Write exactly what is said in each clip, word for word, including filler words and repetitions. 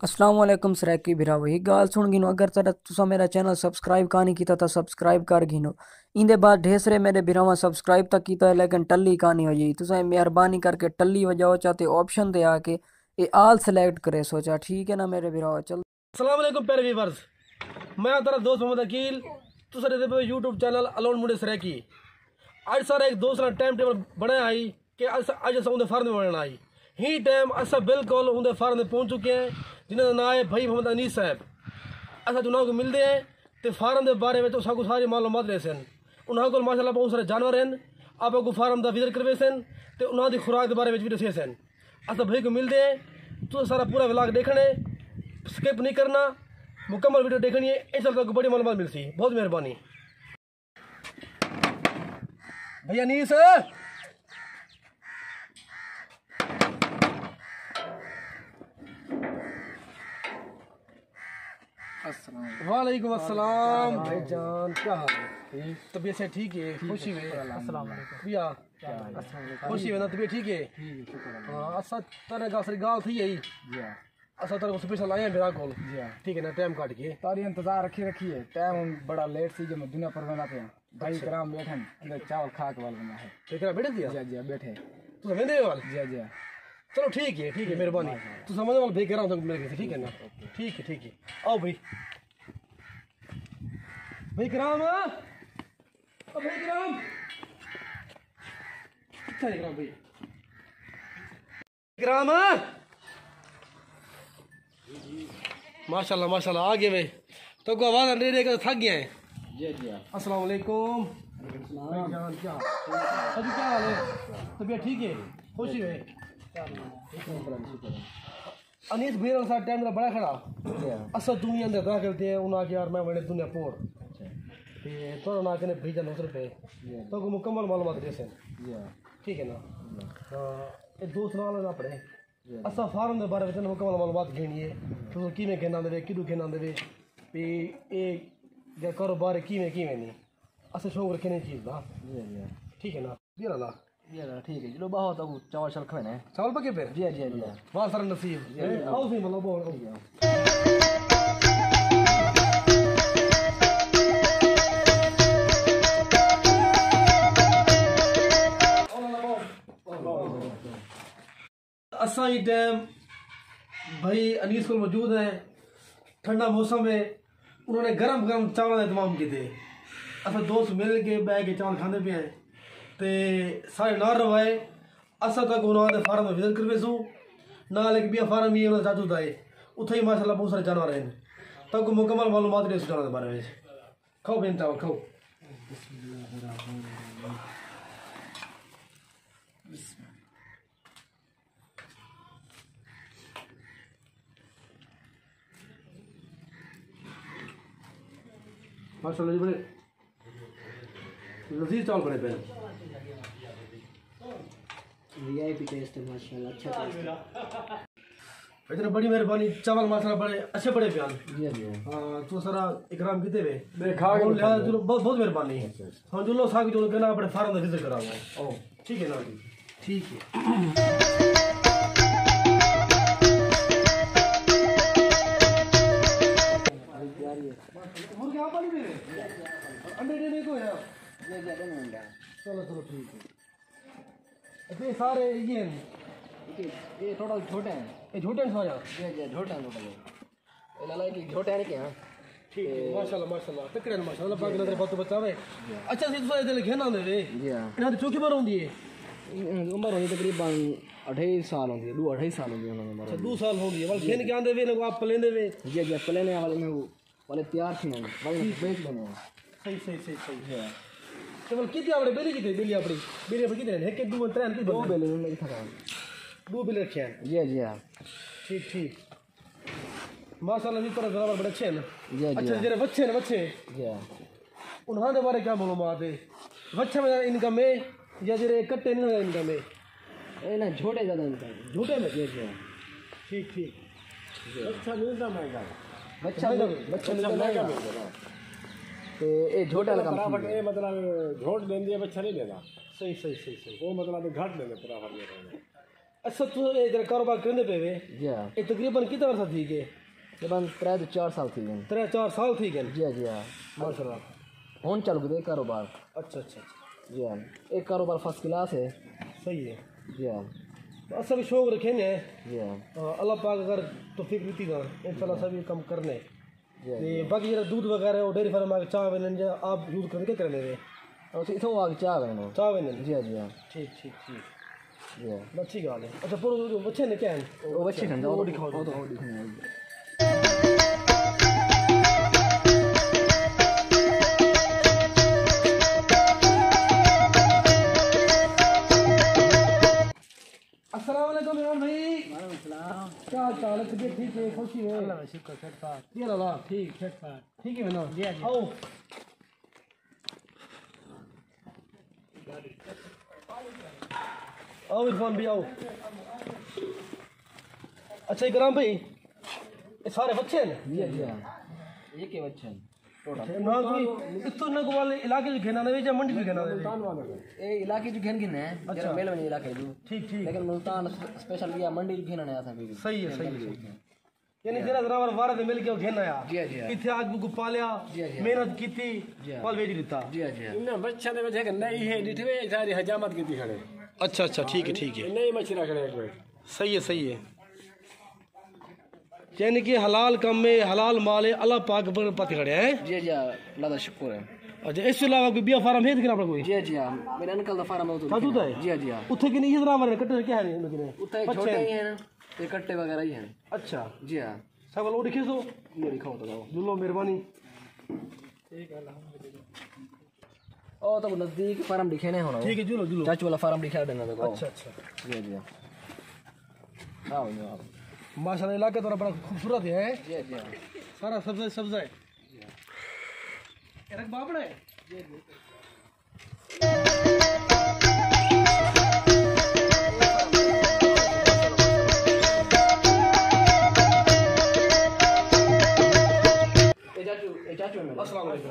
السلام علیکم سرائیکی بھراوو، ہک ڳالھ سُݨ گھنو، اگر تساں میݙا چینل سبسکرائب کائنی کیتا تاں سبسکرائب کر گھنو۔ ایندے بعد ڈھیر سارے میݙے بھراواں سبسکرائب تاں کیتا ہے لیکن ٹلی کائنی ہوئی۔ تساں مہربانی کر کے ٹلی وڄاؤ چا تے آپشن تے آ کے اے آل سلیکٹ کریسو چا، ٹھیک ہے نا میݙے بھراوو؟ چلو۔ السلام علیکم پیارے ویورز، میں تہاݙا دوست محمد عقیل۔ تساں ݙیہدے پئے یوٹیوب چینل الون منڈے سرائیکی۔ اڄ سارے ہک دوست نال ٹائم ٹیبل بݨایا ہئی کہ اس-، اڄ اساں اوندے فارم تے ونڄݨ آئی۔ ہی ٹائم اساں بالکل اوندے فارم تے پہنچ چکے ہیں، جنہاں دا ناں ہے بھائی محمد انیس صاحب۔ اساں انہاں کوں ملدے ہیں تے فارم دے بارے وچ اساں کوں ساری معلومات ݙیسن۔ انہاں کول ماشاءاللہ بہت سارے جانور ہیں، آپ کوں فارم دا وزٹ کرویسن تے انہاں دی خوراک دے بارے وچ وی ݙسیسن۔ اساں بھائی کوں ملدے ہیں، تساں سارا پورا ولاگ ݙیکھݨے، سکپ نہیں کرنا، مکمل ویڈیو ݙیکھݨی ہے، انشاءاللہ تہاکوں بڑی معلومات ملسی۔ بہت مہربانی۔ بھیا انیس۔ السلام علیکم۔ وعلیکم السلام۔ بھائی جان، کیا حال ہے؟ ٹھیک۔ طبیعت سے ٹھیک ہے؟ ٹھیک ہے، خوشی میں؟ شکر الحمدللہ۔ السلام علیکم۔ بھیا، کیا حال ہے؟ السلام علیکم۔ خوشی میں نا، طبیعت ٹھیک ہے؟ ٹھیک ہے، شکر الحمدللہ۔ ہاں، اساں تیرے گاسری ڳالھ تھی ہے۔ جی ہاں۔ اساں تہاکوں سپیشل آئے ہیں بھرا کول۔ جی ہاں۔ ٹھیک ہے نا، ٹائم کڈھ کے۔ تہاݙی انتظار رکھی رکھی ہے۔ ٹائم ہݨ بڑا لیٹ سی جو میں دنیا پر ویندا پیا۔ بھائی اچھا۔ کرام ٻیٹھن، اندر چاول کھا کے ول ویندا ہے۔ بھائی کرام ٻیٹھے پیا؟ جی، جی، ٻیٹھے۔ تساں ویندے ہو ول؟ جی، جی۔ چلو ٹھیک ہے، ٹھیک ہے، مہربانی۔ ماشاءاللہ۔ تساں ونڄو ول، بھائی کرام تہاکوں مل کے، ٹھیک ہے نا؟ اوکے۔ ٹھیک ہے، ٹھیک ہے۔ آؤ بھائی۔ بھائی کرام، او بھائی کرام۔ کتھے کرام بھائی؟ کرام۔ ماشاءاللہ، ماشاءاللہ، آ ڳئے وے۔ تہاکوں آواز ݙے ݙے کے تھک ڳئے ہیں۔ جی، جی۔ السلام علیکم۔ وعلیکم السلام۔ بھائی جان، کیا حال؟ اڄ کیا حال ہے؟ طبیعت ٹھیک ہے؟ خوشی ہے؟ انیس بھائی سارا ٹائم دا بڑا کھڑا۔ جی ہاں۔ اساں دنیا دے داخل تھئے، انہاں آکھیا یار میں ویندے دنیا پور۔ اچھا۔ تے تہاݙا ناں کنے بھیجا نصرت ہے۔ جی ہاں۔ تہاکوں مکمل معلومات ݙیسن۔ جی ہاں۔ ٹھیک ہے نا؟ جی ہاں۔ ہاں، اے دوست نال نا اپݨے۔ جی ہاں۔ اساں فارم دے بارے وچ مکمل معلومات گھنݨی ہے۔ ہوں۔ تساں کیویں گھن آندے وے، کݙوں گھن آندے وے، تے اے جیڑھا کاروبار ہے کیویں کیویں نہیں۔ اساں شوق رکھے نے چیز دا۔ جی ہاں، جی ہاں۔ ٹھیک ہے نا؟ جی اللہ۔ جی اللہ، ٹھیک ہے۔ چلو، ٻاہو تاں چاول شاول کھوئے نے۔ چاول پکے پئے؟ جی، جی، جی۔ واہ، سارا نصیب۔ جی، جی۔ آؤ سہی، مطلب، ٻاہو۔ جی، ہاں۔ اساں ایں ٹائم بھائی انیس کول موجود ہیں، ٹھنڈا موسم ہے، انہاں نے گرم گرم چاولاں دا اہتمام کیتے۔ اساں دوست مل کے ٻہہ کے چاول کھاندے پئے ہیں تے سارے نال رہوائے۔ اساں تہاکوں انہاں دے فارم دا وزٹ کرویسوں، نال ہک ٻیا فارم ہی انہاں دا چاچو دا ہے، اتھے ہی ماشاءاللہ بہت سارے جانور ہیں۔ تہاکوں مکمل معلومات ݙیسوں جانور دے بارے وچ۔ کھاؤ بھین چاول کھاؤ۔ ماشاءاللہ جی، بڑے لذیذ چاول بݨے پئے۔ وی آئی پی ٹیسٹ ہے، ماشاءاللہ، اچھا ٹیسٹ ہے۔ بھائی جان، بڑی مہربانی، چاول ماشاءاللہ بڑے اچھے بݨے پئے ہن۔ جی، جی۔ ہاں، تساں سارا اکرام کیتے وے۔ میں کھا کے بہت بتاؤں۔ لہٰذا چلو، بہت، بہت مہربانی۔ اچھا، اچھا۔ ہݨ چلو، اساکوں چلو کہنا اپݨے فارم دا وزٹ کراؤ۔ او۔ ٹھیک ہے نا جی؟ ٹھیک ہے۔ مرغے آپ والی بھی ہے؟ انڈے ݙیندے کوئی ہے؟ جی، جی، ݙیندے انڈے۔ چلو، چلو، ٹھیک ہے۔ اچھا، یہ سارے یہ ہیں؟ یہ، یہ تھوڑا جھوٹے ہیں۔ یہ جھوٹے ہیں سارے؟ جی، جی، جھوٹے ہیں، جھوٹے ہیں۔ یہ لالا کہ جھوٹے ہیں کیا؟ ٹھیک ہے، ماشاءاللہ، ماشاءاللہ۔ تکڑے ہیں، ماشاءاللہ، اللہ پاک انہاں دے بتو بچاوے۔ جی۔ اچھا، سی تساں دل گھن آندے وے؟ جی ہاں۔ انہاں دی چوکی بھر ہوندی ہے؟ عمر ہوندی تقریباً اڑھائی سال ہوندی ہے، ݙو اڑھائی سال ہوندی ہے انہاں دی عمر۔ اچھا، ݙو سال ہوندی ہے۔ ول جی۔ گھن کے آندے وے، انہاں کوں آپ پلیندے وے؟ جی، جی، پلیندے ہیں، ول انہاں کوں والے تیار تھی ہیں، بھائی، ٹھیک۔ بیچ دینے ہیں۔ صحیح، صحیح، صحیح، صحیح۔ جی۔ تے ول کتنے اپݨے ٻیلی کتنے؟ ٻیلی اپݨی، ٻیلی اپݨی کتنے ہیں؟ ہک، ݙو، ترے، تین، ݙو ٻیلی، میں کتھا کہاں؟ ݙو ٻیلی رکھے ہیں۔ جی، جی، ہاں۔ ٹھیک، ٹھیک۔ ماشاءاللہ جی، تیرے جانور بڑے اچھے ہیں۔ جی، جی۔ اچھا، جیڑھے وچھے ہیں، وچھے۔ جی۔ انہاں دے بارے کیا معلومات ہے؟ وچھے میں انکم ہے یا جیڑھے کٹے نہیں ہوئے انکم ہے؟ اے نہ، جھوٹے زیادہ انکم ہے۔ جھوٹے میں؟ جی، جی۔ ٹھیک، ٹھیک۔ جی۔ وچھا ملدا مہنگا۔ وچھا مل-، وچھا ملدا مہنگا۔ ملدا۔ تے اے جھوٹے والا کم برابر ٹھیک ہے۔ اے مطلب جھوٹ ݙیندے، وچھا نہیں ݙیندا۔ صحیح، صحیح، صحیح، صحیح۔ او مطلب گھٹ ݙیندے برابر۔ اچھا، توں اے جیڑھا کاروبار کریندے پئے وے، جی ہاں۔ اے تقریباً کتنا عرصہ تھی ڳئے؟ تقریباً ترے توں چار سال تھی ڳئے۔ ترے چار سال تھی ڳئے؟ جی، جی ہاں۔ ماشاءاللہ۔ ہݨ چل ڳئے کاروبار۔ اچھا، اچھا، اچھا۔ جی ہاں۔ اے کاروبار فرسٹ کلاس ہے۔ صحیح ہے۔ جی ہاں۔ اساں وی شوق رکھے نے۔ جی ہاں۔ ہاں، اللہ پاک اگر توفیق ݙتی تاں انشاءاللہ اساں وی کم کرنے۔ جی، تے جی۔ باقی جیڑھا دودھ وغیرہ ہے، او ڈیری فارم آ کے چا ویندن یا آپ یوز کرن کے کرن دے؟ او اتھوں آ کے چا ویندن۔ چا ویندن؟ جی، جی۔ ٹھیک، ٹھیک، ٹھیک۔ جی۔ اچھی ڳالھ ہے۔ اچھا، پر او وچھے نے کیا ہیں؟ او وچھے نے، او ݙکھاؤ۔ او تو، او ݙکھاؤ۔ السلام علیکم عمران بھائی۔ وعلیکم السلام۔ کیا حال چال ہے؟ طبیعت ٹھیک ہے؟ خوشی ہے؟ اللہ کا شکر، ٹھیک ٹھاک۔ جی اللہ۔ ٹھیک، ٹھیک ٹھاک۔ ٹھیک ہے نا؟ جی، جی۔ آؤ۔ آؤ عرفان بھائی، آؤ۔ اچھا اکرام بھائی، اے سارے بچے ہیں؟ جی، جی۔ اے کے بچے ہیں؟ ٹوٹل۔ نہ کوئی اتھوں نہ کوئی والے علاقے چ گھن آنے وے یا منڈی چ گھن آنے وے؟ ملتان والے۔ اے علاقے چ گھن گھن ہے، اچھا۔ جیڑھا مل ونڄے علاقے چ۔ ٹھیک، ٹھیک۔ لیکن ملتان اسپیشل یا منڈی چ گھن آنے اساں بھی۔ صحیح ہے، صحیح ہے۔ یعنی جیڑھا زناور وارا تے مل کے گھن آیا۔ جی، جی۔ اتھے آ کے کو پالیا، جی، جی۔ محنت کیتی، جی۔ پل ویچ ݙتا۔ جی، جی۔ انہاں بچیاں دے وچ ہک نئی ہے ݙٹھے وے، ساری حجامت کیتی کھڑے۔ اچھا، اچھا، ٹھیک ہے، ٹھیک ہے۔ نئی مچھی رکھ رہے کوئی۔ صحیح ہے، صحیح ہے۔ یعنی کہ حلال کم ہے، حلال مال ہے، اللہ پاک پر پت کھڑے ہیں۔ جی، جی، اللہ دا شکر ہے۔ اچھا، اس سے علاوہ کوئی بیا فارم ہے کہ اپنا کوئی؟ جی، جی، ہاں۔ میرے انکل دا فارم ہے ادھر۔ ساتھ ادھر ہے؟ جی، جی، ہاں۔ اتھے کہ نہیں، اس طرح والے کٹے کیا ہیں؟ اتھے اچھا۔ چھوٹے ہی ہیں تے کٹے وغیرہ ہی ہیں۔ اچھا۔ جی ہاں۔ سب لوگ دکھے سو؟ لو دکھاؤ تو۔ جلو، مہربانی۔ ٹھیک ہے، الحمدللہ۔ او تو نزدیک فارم ݙکھینے ہونا۔ ٹھیک ہے، جلو، جلو۔ چاچو والا فارم ݙکھا ݙینا تو۔ اچھا، اچھا۔ جی، جی۔ آؤ، آؤ۔ ماشاءاللہ، علاقہ تو بڑا خوبصورت ہے۔ جی، جی۔ سارا سبزہ، سبزہ ہے۔ جی۔ اے رقبہ اپݨا ہے؟ جی، جی۔ اے چاچو، اے چاچو ہے میرا۔ السلام علیکم۔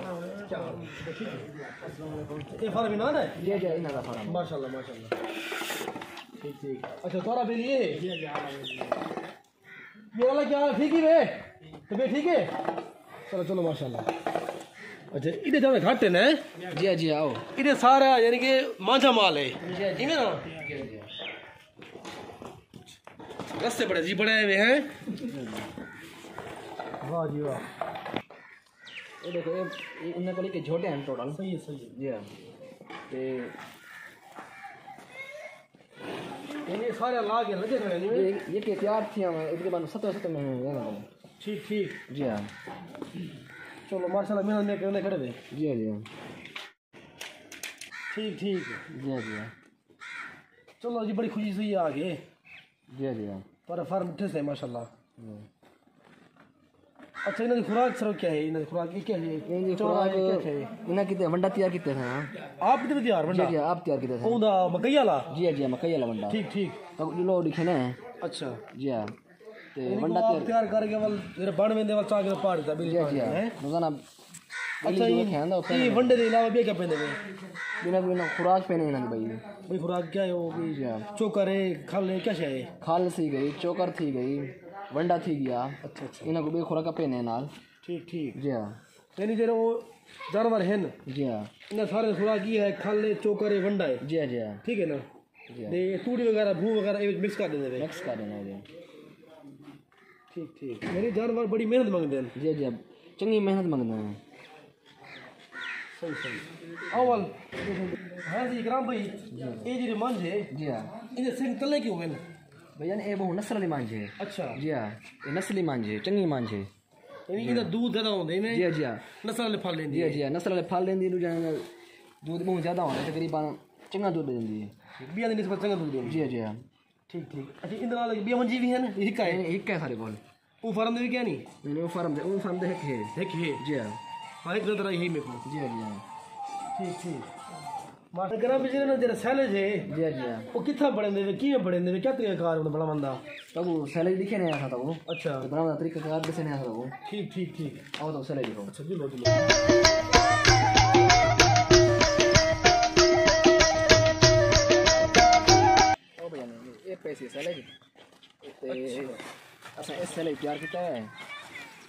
کیا حال ہے؟ ٹھیک ہے۔ السلام علیکم۔ اے فارم انہاں دا ہے؟ جی، جی، انہاں دا فارم۔ ماشاءاللہ، ماشاءاللہ۔ ٹھیک، ٹھیک۔ اچھا، تھوڑا بل یہ ہے؟ جی، جی، ہاں، جی۔ میرا اللہ کیا حال ہے؟ ٹھیک ہی ہے؟ طبیعت ٹھیک ہے؟ چلو، چلو، ماشاءاللہ۔ اچھا، ایݙے زیادہ گھٹ ہے نا؟ جی، جی، آؤ۔ ایݙے سارا، یعنی کہ مانجھا مال ہے۔ جی، جی۔ ایویں نا؟ جی، جی۔ رستے بڑے جی بݨائے ہوئے ہیں۔ واہ جی واہ۔ اے ݙیکھو، اے، اے انہاں کول ہک جھوٹے ہیں ٹوٹل۔ صحیح ہے، صحیح ہے۔ جی ہاں۔ تے اے سارے لا کے لڳے کھڑے ہیں۔ اے، اے کہ تیار تھی ہیں، اے بعد سترہ، سترہ مہینے ہوئے ہیں۔ ٹھیک، ٹھیک۔ جی ہاں۔ چلو، ماشاءاللہ، محنت میں کرنے کھڑے ہوئے۔ جی ہاں، جی ہاں۔ ٹھیک، ٹھیک۔ جی ہاں، جی ہاں۔ چلو جی، بڑی خوشی سی آ گئے۔ جی، جی۔ پر فارم اٹھے سے، ماشاءاللہ۔ جی۔ اچھا، انہاں دی خوراک سر کیا ہے؟ انہاں دی خوراک اے کیا ہے؟ انہاں دی چارہ خوراک ہے، کیا ہے؟ انہاں کیتے ونڈا تیار کیتے ہیں، ہاں۔ آپ کیتے تیار ونڈا؟ جی، جی، آپ تیار کیتے ہیں۔ اوندا مکئی والا؟ جی، جی، مکئی والا ونڈا۔ ٹھیک، ٹھیک۔ تو لو ݙکھے نے۔ اچھا۔ جی ہاں۔ تے یعنی ونڈا کہ آپ تیار تیار کر کے ول جیڑھے بݨ ویندے ول چا کے پاڑ ݙتا، بل جی، پاڑ جی ݙتا، ہاں۔ ہیں؟ روزانہ اچھا، ڈیلی اے، ݙو کھیندا اتھے اے ونڈے دے علاوہ ٻیا کیا پیندے وے؟ بنا کوئی نہ خوراک پینے انہاں دی بھائی۔ بھائی خوراک کیا ہے او؟ جی ہاں۔ چوکر ہے، کھل ہے، کیا شے ہے؟ کھل تھی ڳئی، چوکر تھی ڳئی، ونڈا تھی ڳیا۔ اچھا، اچھا۔ انہاں کوں ٻئی خوراک پینے نال۔ ٹھیک، ٹھیک۔ جی ہاں۔ یعنی جیڑھے او جانور ہن، جی ہاں۔ انہاں سارے خوراک اے ہے، کھل ہے، چوکر ہے، ونڈا ہے۔ جی ہاں، جی ہاں۔ ٹھیک ہے نا؟ جی ہاں۔ تے توڑی وغیرہ، بھو وغیرہ اے وچ مکس کر ݙیندے وے؟ مکس کر ݙیندے، جی۔ ٹھیک، ٹھیک۔ یعنی جانور بڑی محنت منگدے ہن۔ جی، جی، چنڳی محنت منگدے ہن۔ صحیح، صحیح۔ اول، ہاں جی، اکرام بھائی، جی۔ اے جیڑھی منجھ ہے، جی ہاں۔ ایندے سنڳ تلے کیوں ہن؟ بھائی جان، اے ٻہوں نسل والی منجھ ہے۔ اچھا۔ جی ہاں، اے نسلی منجھ ہے، چنڳی منجھ ہے۔ یعنی ایندا دودھ زیادہ ہوندا ہے، جی، جی۔ نسل والے پھل ݙیندی ہے۔ جی، جی، نسل والے پھل ݙیندی، ݙوجھا ایندا دودھ ٻہوں زیادہ ہوندا ہے، تقریباً چنڳا دودھ ݙیندی ہے۔ ٻیا دی نسبت چنڳا دودھ ݙیندی ہے۔ جی، جی۔ ٹھیک، ٹھیک۔ اچھا، ایندے نال ٻیا منجھی وی ہے نا؟ ہک ہے؟ نہیں، ہک ہے سارے کول۔ او فارم دے وی کیا نہیں؟ نہیں، او فارم دے، او فارم دے ہک ہے۔ ہک ہے؟ جی ہاں۔ ہاں، ہک نظر آئی ہے میکوں۔ جی، جی۔ ٹھیک، ٹھیک۔ ماشاءاللہ، کرام بھائی جی، نا جیڑھا سیلج ہے، جی، جی۔ او کتھاں بݨیندے وے، کیویں بݨیندے وے، کیا طریقہ کار ہے بݨاوݨ دا؟ تاکوں سیلج ݙکھینے آں اساں تاکوں۔ اچھا۔ تے بݨاوݨ دا طریقہ کار ݙسینے آں اساں تاکوں۔ ٹھیک، ٹھیک، ٹھیک۔ آؤ تاکوں سیلج ݙکھاؤں۔ اچھا، جی، لو، جی، لو۔ او بھائی جان، اے پیسے سیلے جی۔ تے اساں اس سیلے تیار کیتا ہے۔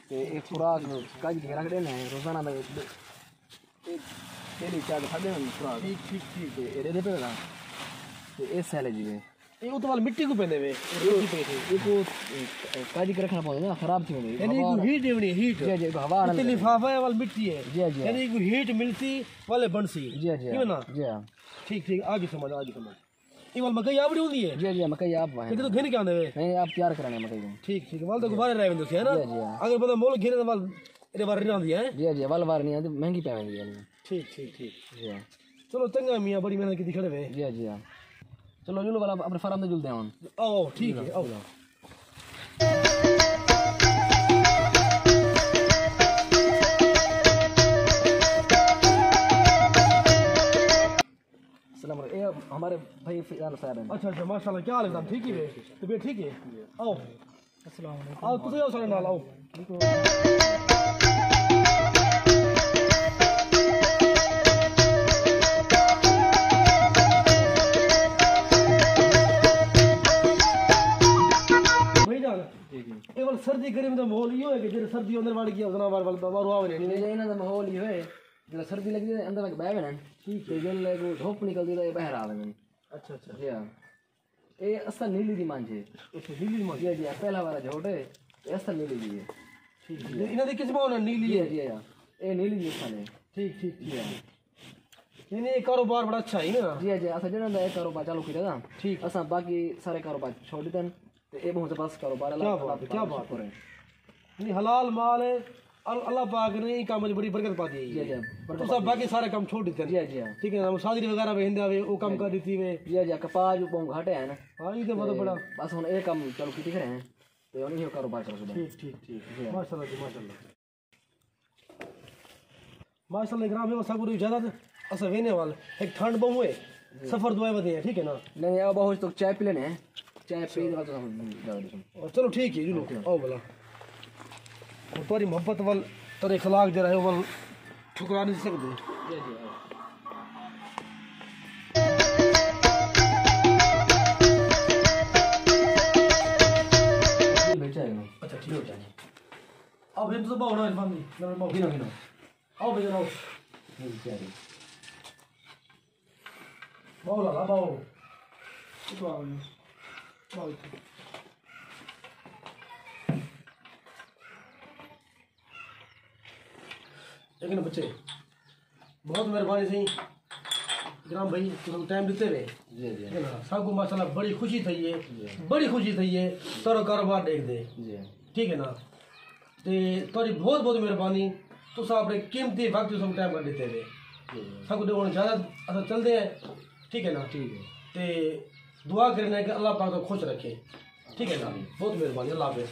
تے اے خوراک کج کے رکھ ݙینے ہیں، روزانہ دا اے ڈیلی چار کھاندے ہیں خوراک۔ ٹھیک، ٹھیک، ٹھیک۔ تے اے ݙیندے پئے نا۔ تے اے سیلے جی وے۔ اے اتوں ول مٹی کوں پیندے وے، اے روٹی پئی تھی۔ اے کو کج کے رکھݨا پوندا نا، خراب تھی ویندی۔ یعنی ہوا کو ہیٹ ݙیوݨی، ہیٹ۔ جی، جی، کو ہوا اتلی نہ لڳے۔ لفافہ ہے ول مٹی ہے۔ جی، جی۔ یعنی کو ہیٹ ملسی، ولے بݨسی۔ جی، جی۔ ٹھیک ہے نا؟ جی۔ ٹھیک، ٹھیک، آ گئی سمجھ، آ گئی سمجھ۔ اے ول مکئی آوݨی ہوندی ہے؟ جی، جی، مکئی آپ وہاں۔ تے تو گھن کے آندے وے؟ نہیں، آپ تیار کرانے مکئی کو۔ ٹھیک، ٹھیک، ول تو جی۔ گبارے رہ ویندے سی، ہے نا؟ جی، جی۔ اگر بندہ مول گھنے تو ول ایݙے وار نہیں آندی ہے؟ جی، جی، ول وار نہیں آندی، مہنگی پے ویندی ہے۔ ٹھیک، ٹھیک، ٹھیک۔ جی۔ چلو چنڳا میاں، بڑی محنت کیتی کھڑے وے۔ جی، جی۔ چلو، جلو والا اپݨے فارم تے جلدے ہیں ہݨ۔ آؤ، ٹھیک ہے، آؤ۔ السلام علیکم۔ اے ہمارے بھائی فیضان صاحب ہیں۔ اچھا، اچھا، ماشاءاللہ، کیا حال ہے جناب؟ ٹھیک ہی ہے؟ طبیعت ٹھیک ہے؟ آؤ۔ السلام علیکم۔ آؤ، تسی آؤ سارے نال آؤ۔ بھائی جان، جی، جی۔ اے ول سردی گرمی دا ماحول ایہو ہے کہ جیڑھے سردی اندر وڑ ڳیا، اس نال وڑ، وڑ، ٻاہروں آ ونڄے۔ جی، جی، انہاں دا ماحول ایہو ہے۔ جیڑھا سردی لڳدی ہے، اندر ٻہہ ویندن۔ ٹھیک ہے۔ تے جیڑھے کو دھوپ نکلدی ہے، ٻاہر آ ویندن۔ اچھا، اچھا۔ جی ہاں۔ اے اصل نیلی دی منجھ ہے۔ اچھا، نیلی دی منجھ۔ جی، جی، پہلا والا جھوٹ ہے، اے اصل نیلی دی ہے۔ ٹھیک، ٹھیک۔ انہاں دی قسماں ہوندیاں نیلی جی، ہے۔ جی، ہاں۔ اے نیلی دی اصل ہے۔ ٹھیک، ٹھیک، ٹھیک۔ جی ہاں۔ یعنی اے کاروبار بڑا اچھا ہے نا؟ جی، جی، اساں جنہاں دا اے کاروبار چالو کیتا نا۔ ٹھیک۔ اساں باقی سارے کاروبار چھوڑ ݙتے ہن۔ تے اے بہت زبردست کاروبار ہے، کیا اللہ بات ہے، کیا بات ہے۔ شکر ہے۔ یعنی حلال مال ہے، ال-، اللہ پاک نے ایں کم وچ بڑی برکت پا ݙتی ہے۔ جی، جی، برکت تساں پا ݙتی۔ باقی سارے کم چھوڑ ݙتے۔ جی، جی۔ ٹھیک ہے نا، ساجری وغیرہ وی ہندا وے، او کم جی، کر جی۔ ݙتی وے۔ جی، جی، کپاہ جو بہت گھٹ ہے نا۔ ہاں، ایں تے مطلب تے بڑا۔ بس ہݨ اے کم چالو کیتی کھڑے ہیں۔ تے ہݨ ایہو کاروبار چلو سݙا۔ ٹھیک، ٹھیک، ٹھیک۔ جی۔ ماشاءاللہ جی، ماشاءاللہ۔ ماشاءاللہ اکرام، اے ساکوں اجازت، اساں ویندے ول، ہک ٹھنڈ ٻہوں ہے، جی۔ سفر دو ودے ہیں، ٹھیک ہے نا؟ نہیں، آؤ، بہت تو چائے پی لینے ہیں، چائے پی کے بعد ہم زیادہ ݙسوں۔ چلو ٹھیک ہے، چلو، اوکے۔ آؤ بھلا۔ اور تہاݙی محبت ول، تہاݙے اخلاق جیڑھا ہے، ول ٹھکرا نہیں سڳدے۔ جی، جی، آؤ۔ اچھا، ٹھیک ہے۔ آؤ بھائی، تساں ٻہو نا، عرفان جی، میرے ٻہو۔ گھنو، گھنو۔ آؤ بھائی جان، آؤ۔ جی، جی۔ ٻہو لالا، ٻہو۔ اتھوں آؤ جی۔ ٻہو اتھوں۔ لیکن بچے، بہت مہربانی سئیں اکرام بھائی، تساں ٹائم ݙتے وے۔ جی، جی۔ ٹھیک ہے نا؟ ساکوں ماشاءاللہ بڑی خوشی تھئی ہے، جی۔ بڑی خوشی تھئی ہے، تہاݙا کاروبار ݙیکھ تے۔ جی۔ ٹھیک ہے نا؟ تے تہاݙی بہت بہت مہربانی، تساں اپݨے قیمتی وقت توں ساکوں ٹائم کڈھ ݙتے وے۔ جی، جی۔ ساکوں ݙیوݨ اجازت، اساں چلدے ہیں۔ ٹھیک ہے نا؟ ٹھیک ہے۔ تے دعا کرنے کہ اللہ پاک تہاکوں خوش رکھے۔ ٹھیک ہے نا؟ بہت مہربانی، اللہ حافظ۔